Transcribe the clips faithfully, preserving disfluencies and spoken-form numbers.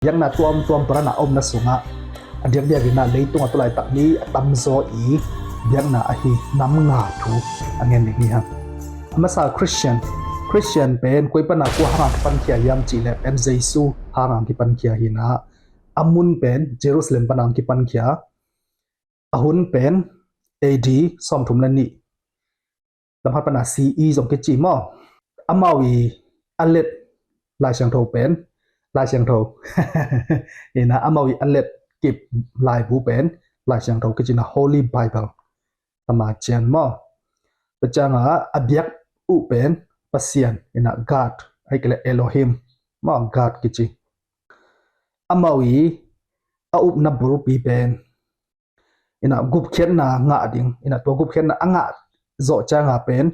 Biakna tuamtuam tua dan a omna sungah a diakdiak in ah leitung a tulaitak mi a tamzaw i biakna ahi nam nga thu a ngen ding hi hang. A masa Christian, Christian pen koi pana kua hanga kipankhia hiam cih leh pen Jesu hanga kipankhia hi in ah, a mun pen Jerusalem pana kipankhia, a hun pen A D sawmthum le nih, lamhat pana C E zong kici maw? Amau i a let Lai Siangtho pen, Lai Siangtho in ah amau i a let kip laibu pen Lai Siangtho kici in ah Holy Bible, Tama Cian maw? Tua ciangah a biak uh pen Pasian in ah God, ahih kei leh Elohim maw, God kici. Amau i a upna bulpi pen in ah gupkhiatna ngah ding, in ah tua gupkhiatna a ngah zawh ciangah pen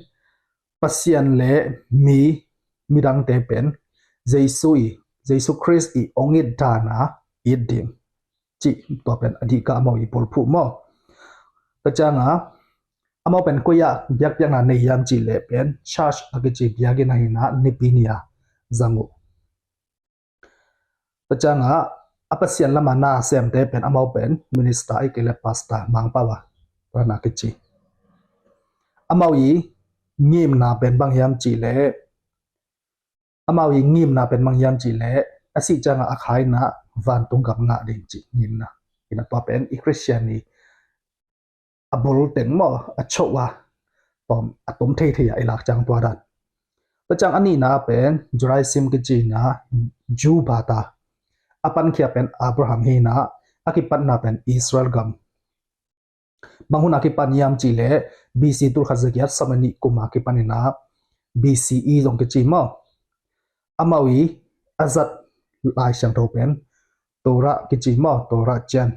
Pasian le mi, midangte pen Jesu i, Jesu Khrist i ong it dan a it ding cih, tua pen a dihka amau i bulphuh maw? Tua ciangah amau pen koi ah biakpiakna nei hiam cih leh pen church a kici biakinn ah hi in ah Nipi ni a zang uh. Tua ciangah a Pasian lamah na semte pen amau pen minister ahih kei leh pastor, Mangpau a, tua dan a kici. Amau i ngimna pen bang hiam cih leh, amau i ngimna pen bang hiam cih leh a sih ciangah a kha in ah vantung gam ngah ding cih ngimna. In ah tua pen i Christian i a bul teng maw, a choh a, tom, a tom theithei a i lak ciang tua dan. Tua ciang a nihna pen Judaism kici in ah Jew bata, a pankhia pen Abraham hi in ah a kipatna pen Israel gam. Bang hun a kipan hiam cih leh B C tul khat za giat sawm le nih kum a kipan in ah B C E zong kici maw? Amau i a zat Lai Siangtho pen Torah kici maw, Torah Cian.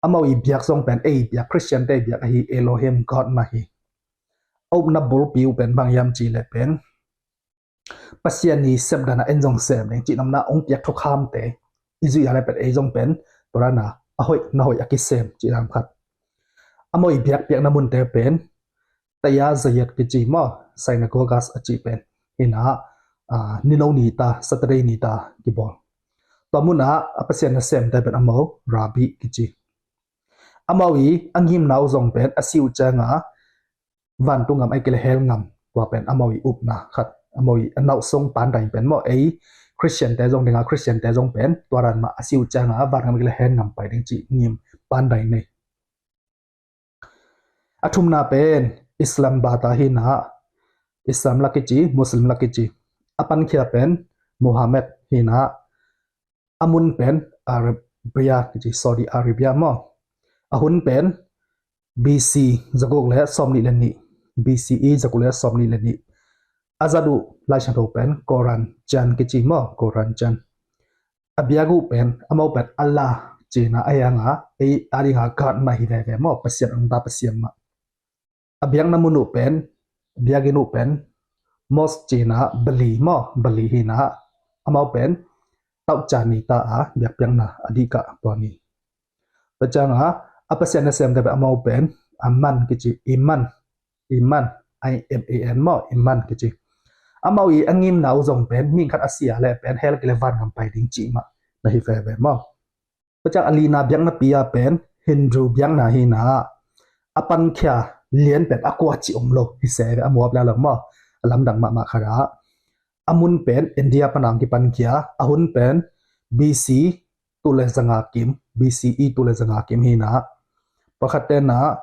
Amau i biak zong pen ei biak, Christian te biak ahi, Elohim God mah hi. A upna bulpi uh pen bang hiam cih leh pen Pasian i sepdan a en zong sem ding cih namna ong piak thukhamte i zuih a leh pen ei zong pen tua dan a a hoih na hoih a kisem cih dan khat. Amau i biakpiakna munte pen Taya Zayat kici maw, synagogas a cih pen hi in ah, a, nino ni ta, Saturday ni ta kibawl. Tua mun ah a Pasian nasemte pen amau rabbi kici. Amau i a ngimna uh zong pen a si uh ciangah vantung gam ahih kei leh hell gam, tua pen amau i upna khat, amau i a nauhsong pandai pen maw, ei Christian te zong dingah, Christian te zong pen tua dan mah a si uh ciangah van gam ahih kei leh hell gam pai ding cih ngim pandai nei. A thumna pen Islam bata hi in ah, Islam la kici, Muslim la kici. A pankhia pen Muhammad hi in ah, a mun pen Arabia kici, Saudi Arabia maw? A hun pen B C zaguk le sawmnih le nih, B C E zaguk le sawmnih le nih. A zat uh Lai Siangtho pen Koran Cian kici maw, Koran Cian. A biak uh pen, amau pen Allah ci in ah, a hiang a, ei a ding a God mah hi veve maw, Pasian ong ta Pasian mah. A biakna mun uh pen, biakinn uh pen mosque ci in ah, Bali maw, Bali hi in ah, amau pen tawh ca ni ta a biakpiakna a dihka tua ni. Tua ciangah a Pasian nasemte pen amau pen Aman kici, Iman, Iman, I M A N maw, Iman kici. Amau i a ngimna uh zong pen mi khat a si a leh pen hell kei leh van gam pai ding cih mah na hi veve maw? Tua ciang a lina biaknapi ah pen Hindu biakna hi in ah, a pankhia lian pen a kua cih om lo hi se ve, a muap le a lam maw, a lamdang mahmah khat ah. A mun pen India pana kipankhia, a hun pen B C tul le zanga kim, B C E tul le zanga kim hi in ah. Pakhat ten ah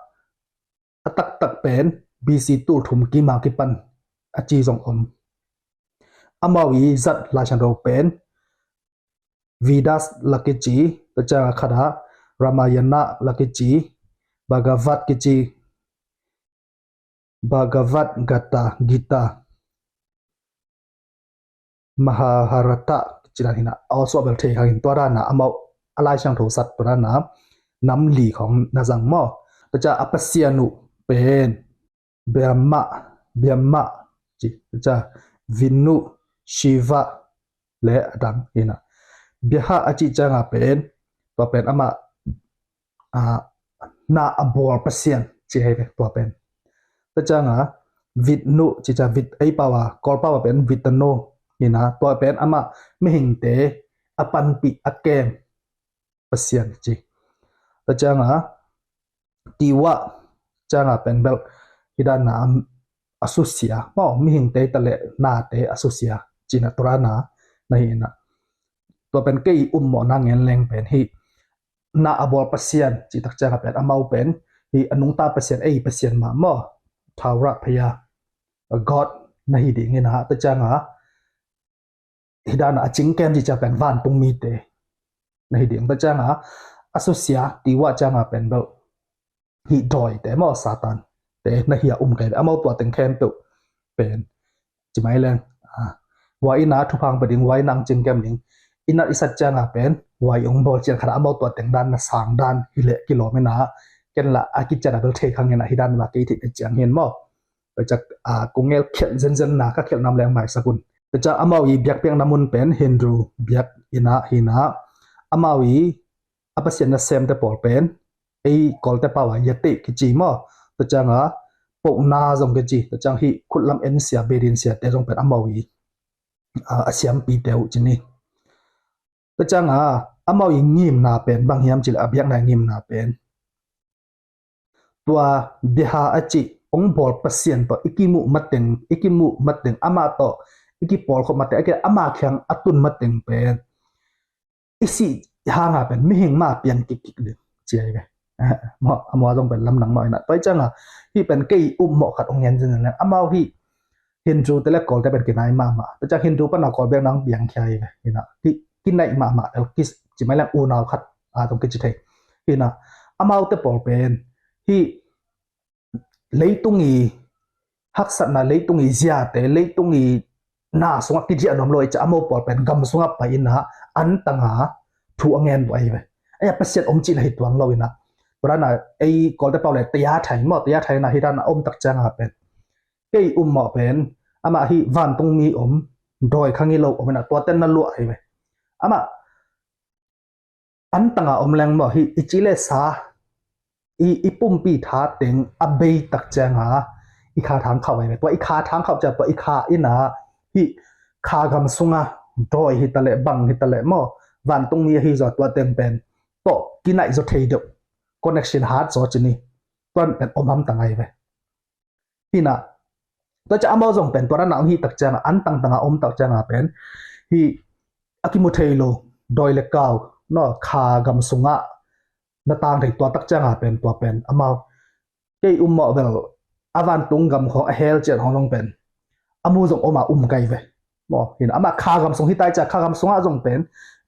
a taktak pen B C tul thum kim a kipan a ci zong om. Amau i zat Lai Siangtho pen Vedas la kici, tua ciang a khat ah Ramayana la kici, Bhagavad kici, Bhagavad Gita, Gita, Mahabharata kici dan hi in ah, a aw suah bel thei kha in, tua dan a amau a Lai Siangtho zat tua dan a nam li khawng na zang maw? Tua ciang a pasian uh pen Brahma, Brahma ci, tua ciang Vinu, Shiva le a dang hi in ah. Brahma a cih ciang a pen, tua pen amah, a, na a bawl pasian ci hi ve tua pen. Tua ciang a Vinu ci ciang, Vit ei pau a, Kawl pau a pen Vitano hi in ah, tua pen amah mihingte a panpih, a kem Pasian ci. Tua cianga, Tiwa cianga pen bel hih dana a susia maw, mihingte ta le nate a susia cina tua dana na hi ina. Tua pen kei i ummawhna ngen leng pen hih na a bawl Pasian cih tak cianga pen amau pen hih a nungta Pasian, ei Pasian mah maw, Thaura Phaya, God na hi ding ina. Tua cianga hih dana a cingkem cih ciang pen vantung mite na hi ding. Tua cianga a susia Tiwa cianga pen bel hih dawite maw, Satan te na hi a um kei ve. Amau tua teng khempeuh pen ci mai leng, a, huai ina thupha hong pia ding, huai ina hong cingkem ding, ina i sat cianga pen huai hong bawl cian khat a amau tua teng dan na sang dan hi leh kilawm ina, ken la a kician a bel thei khang ina hih dan la kei theih ciang hin maw. Tua ciang, a, kong ngelkhialh zenzen na ka khialh nam leng maisak un. Tua ciang amau i biakpiakna mun pen Hindu biak ina hi ina, amau i a Pasian nasemte pawl pen ei Kawlte pau a yate kici maw. Tua cianga pohna zong kici. Tua ciang hih khutlam ensia, bedinsiate zong pen amau i, a, a siampite uh ci ni. Tua cianga amau i ngimna pen bang hiam cih leh a biakna i ngimna pen tua biaha a cih hong bawl Pasian tawh i kimuh mateng, i kimuh mateng, amah tawh i kipawlkhop mateng, a kei amah kiang a tun mateng pen i sih hanga pen mihing mah piang kikkik ding ci ahi ve. Amau, amau zong pen lamdang mah ina. Tua cianga hih pen kei i ummawh khat hong ngen zenzen leng, amau hih Hindu te le Kawlte pen kinai mahmah. Tua ciang Hindu pana Kawl biakna hong piang khia hi ve ina. Hih kinaih mahmah el kis ci mai leng unau khat a tong kici thei ina. Amaute pawl pen hih leitung i haksatna, leitung i ziate, leitung i na sungah kidiah nuam lo i ciah amau pawl pen gam sungah pai ina antanga thu a ngen buai ve. Aia Pasian om cihna hi tuan lo ina. Tua dana ei Kawlte pau le taya thai maw, taya thai na hih dana om tak cianga pen kei ummawh pen amah hih vantung mi om, dawi khang i lo om ina tuate na luah hi ve. Amah antanga om leng maw, hih i ci le sa, i, i pumpi tha teng a bei tak cianga i kha thang khauh ahi ve. Tua i kha thang khauh ciang tua i kha ina hih kha gam sunga dawi hi ta le bang hi ta le maw, vantung mi ahi zaw tua teng pen tawh kinaih zaw thei deuh, connection hat zaw ci ni. Tuan pen om hamtang ahi ve. Hina, tua ciang amau zong pen tua dana hong hih tak cianga, an tangtanga om tak cianga pen hih a kimu thei lo dawi le kau, no, kha gam sungah na tang thei tua tak cianga pen tua pen amau kei ummawh bel a vantung gam khawng a hell cian khawng zong pen a mu zong om a um kai ve. Maw, hina, amah kha gam sung hi tai cia, kha gam sungah zong pen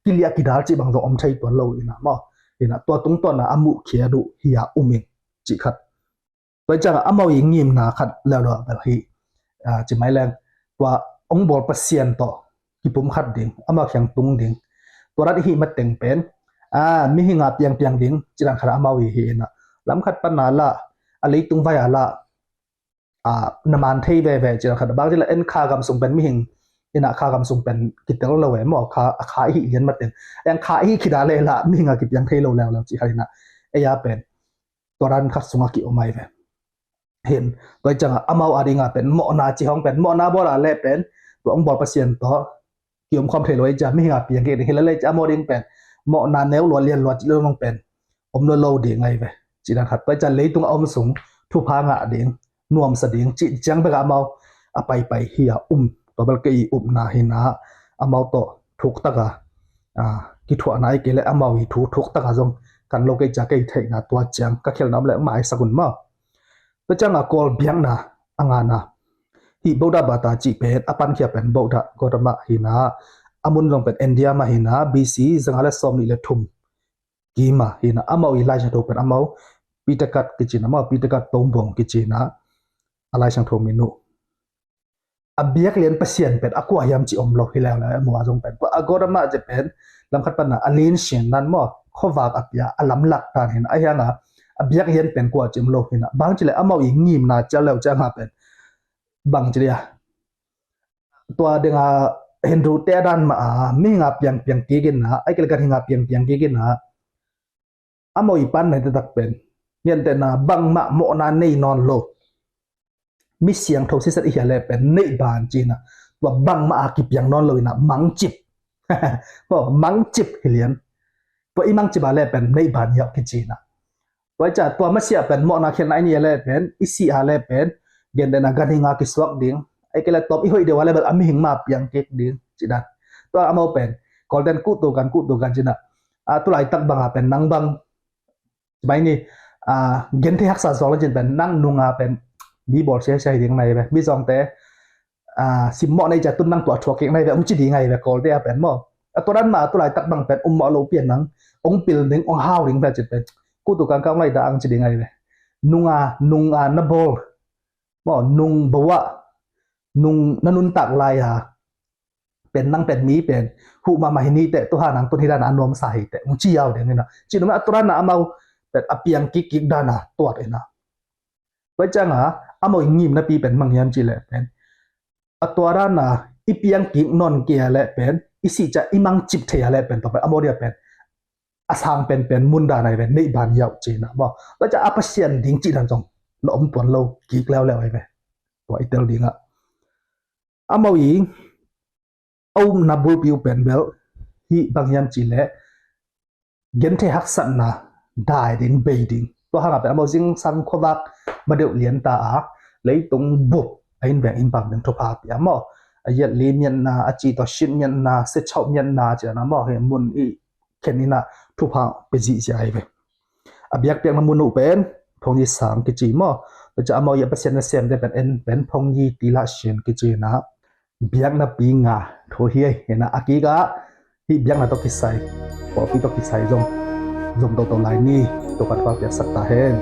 kiliah kidal cih bang zong om thei tuan lo ina maw. Hina, tua tungtawna a muh khia duh hi a um in cih khat. Tua ciangah amau i ngimna khat leuleu bel hi, a, ci mai leng, tua hong bawl Pasian tawh kipum khat ding, amau kiang tung ding. Tua rat i hih mateng pen, a, mihing a piangpiang ding ci dan khat amau i hi ina. Lam khat pana lah, a, leitung vai a lah, a, na man thei veve ci dan khat. Bang ci la en kha gam sung pen mihing ina kha gam sung pen kitel lo e maw, kha, a kha i hih lian mateng. En kha i hih khida le lah mihing a kipiang thei lo leuleu ci khat ina. Ei a pen tua dan khat sungah ki-om ahi ve. Hin, tua ciangah amau a dingah pen mawhna ci hong pen, mawhna bawl a leh pen tua hong bawl Pasian tawh ki-om khawm thei lo ei cia, mihing a piang kei ding hi la leh cia, amau ding pen mawhna neu lua lian lua ci lo nong pen om lo lo ding ahi ve. Ci dan khat, tua cia leitung a om sung thupha ngah ding, nuamsa ding cih ciang bekah amau a paipai hi a um. Tua bel kei i upna hina, amau tawh thuktaka, a, kithuahna i kei le amau i thu thuktaka zong kan lo kei cia kei theihna tua ciang ka khialhna om le maisak un maw. Tua cianga Kawl biakna a ngana hih Buddha bata cih pen a pankhia pen Buddha Gautama hina, a mun zong pen India mah hina, B C zanga le sawm nih le thum kima hina, amau i Laisiangtho pen amau Pitakat kicina maw, Pitakat Tongbuang kicina a Laisiangtho min uh. A biaklian Pasian pen a kua hiam ci om lo hi leuleu, amau a zong pen tua a Gautama ci pen lam khat pana a linsian nan maw, khuavak a pia a lamlak dan hina, a hianga a biaklian pen kua ci om lo hina. Bang ci le amau i ngimna cia leu cianga pen bang ci le a tua dinga Hindu te a dan mah a mihing a piangpiang kik ina, a kei le ganhing a piangpiang kik ina, amau i pan na hi taktak pen ngiantehna bangmah mawhna nei nawn lo. Mi siangtho siset i hia le pen neih ban cina, tua bangmah a kipiang nawn lo ina mangcip Maw, mangcip hi lian. Tua i mangcip a le pen neih ban yauh kici na. Tua i ca tua masiah pen mawhna khialhna i ni a le pen i sih a le pen gentehna ganhing a kisuak ding. Ai ke le tawm i hoih deuh a le bel a mihing ma piang kik ding ci dan. Tua amau pen Kawlten kuhtu kan kuhtu kan ci na. A, tulaitak banga pen nang bang mai ni, a, genthei haksa zawng le cin pen nang nunga pen mi bawl siasia hi ding nai ve. Mi zawngte, a, simmawh nei cia tun nang tuah thuak kik nai ve, ong ci ding ngai ve Kawlte a pen maw. A tua dan ma a tulaitak bang pen um mawh lo pian nang ong pil ding ong hau ding ve cin pen kuhtu kangkang lai da ang ci ding ngai ve. Nunga, nunga na bawl maw, nung bo ah nung na nuntak lai a pen nang pen mi pen huh mahmah hi ni teh, tua nang tun hi dan a nuamsa hi teh ong ci yau ding hi na. Ci nung a tua dan a amau pen a piang kik kik dan a tuat hi na. Tua ciang a amau i ngimna pi pen mang hiam ci leh pen a tua dan a i piang kik nawn kei a leh pen i sih ciang i mangcip thei a leh pen tua pen amau dia pen a sang penpen mun dan ai ve, neih ban yauh ci na maw. Tua ciang a Pasian ding cih dan zong na om tuan lo kik leuleu ai ve. Tua i tel ding ah amau i a umna bulpi uh pen bel hih bang hiam ci leh genthei haksatna dai ding, bei ding. Tua hang a pen amau zingsang khuavak ma deuh lian ta a leitung bup a inn veng inn bang ding thupha pia maw. A yat li miatna, a ci tawh sit miatna, se chauh miatna ci na maw, he mun i khen ina thupha pe zihziah ai ve. A biakpiakna mun uh pen phongyi sang kici maw. Tua ciang amau i a Pasian na semte pen en pen phongyi tila sin kici na biakna pi nga thu hi ai. Hena a kik ah hih biakna tawh kisai, pawlpi tawh kisai zong zom toto lai ni. Topan pa piaksak ta hen.